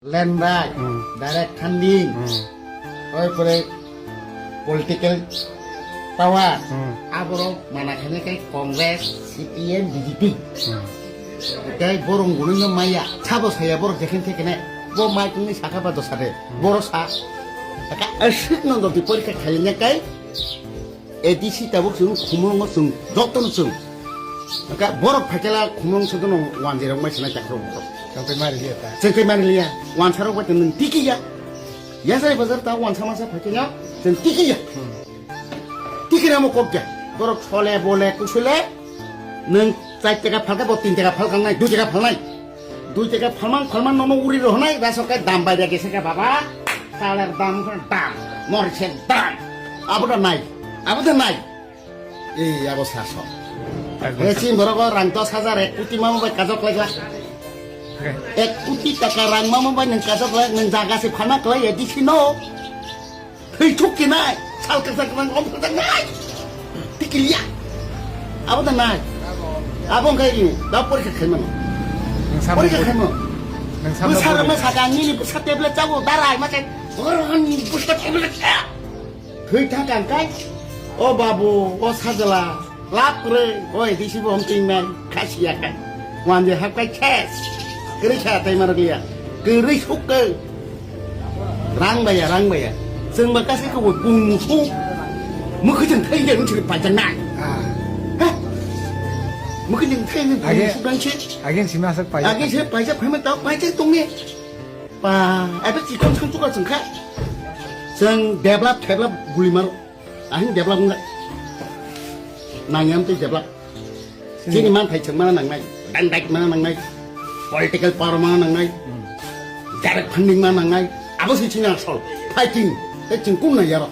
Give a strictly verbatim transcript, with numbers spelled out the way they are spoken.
Land right, Hmm. direct funding, Hmm. oi pore political power, Hmm. aborok mana khainai khe Congress, C P M, B J P. Hmm. Tei borok gwnwi no maya, sabo saya borok jekhen thekene, bo mai tongni saka ba dosa de, Hmm. boro sa. Aka aswk no doti porikha khaina kai, A D C tabuk chwng khumulwngo chwng jotono chwng. Aka borok phaikela khumulwng sotono wanjwi rok mai sinai takhro borok. Chwng tei mari liya ta. Chwng tei mari liya. Wansa rok bai nwng tiki ya. Yasai bazar ta wansa masa phaikela chwng tiki ya. Hmm. Tiki ramo kok ya. Borok sole bole kusule nwng char taka phalka bo tin taka phalka nai, dui taka phalnai. Dui taka phalmang phalmang nono uri rohonai, rasok kai dam bai da kisa ka baba. Taler dam, dam, morisek dam. Abo da nai, abo da nai. Ei, abo saso. Ekdom. Ei, chin borok o rang dos hajar, ek kuti mamo bai kajok lai ba. Oke. Ek kuti taka rang mamo bai nwng kajok lai, nwng jaga se phana klai, A D C no. Thwi thuk khe nai, sal kwchak kwchak om kwchak nai. Tikiliya. Abo da nai. Abo wngkha ini, da porikha khaimano. Nwng samno Porikha bo-, khaimano. Nwng samno Bwsa bo-, rwma saka nini bwsa tablet chago, darai ma chai. Borok ni bwsa tablet cha. Thwi thang kang kai. O babu, o sajla. Lap kwrwi, oi, disi bo hom ting nai, khasi ya kai. Wan je hap kai khes. Kwrwi kha tai marok liya. Kwrwi suk kai. Rang baya, rang baya. Chwng ba kasai ko bung musu. Mukhi jeng thai jeng chiri pajak nai. Ah. Ha? Mukhi jeng thai jeng bung Age, musu dang se. Age simi aswk pajak Age se pajak. Pajak phai ma tau pajak tong ne. Pa, ebe chikon chang tukar chwng kha. Chwng develop, develop guli maro. Ahing develop wngkha. Nangyam tei develop. Hmm. Chini manthai chwng mana nangnai, bandai mana nangnai, political power mana nangnai, Hmm. direct funding mana nangnai. Abo se chini asol fighting. Tei chwng kum nai yaro.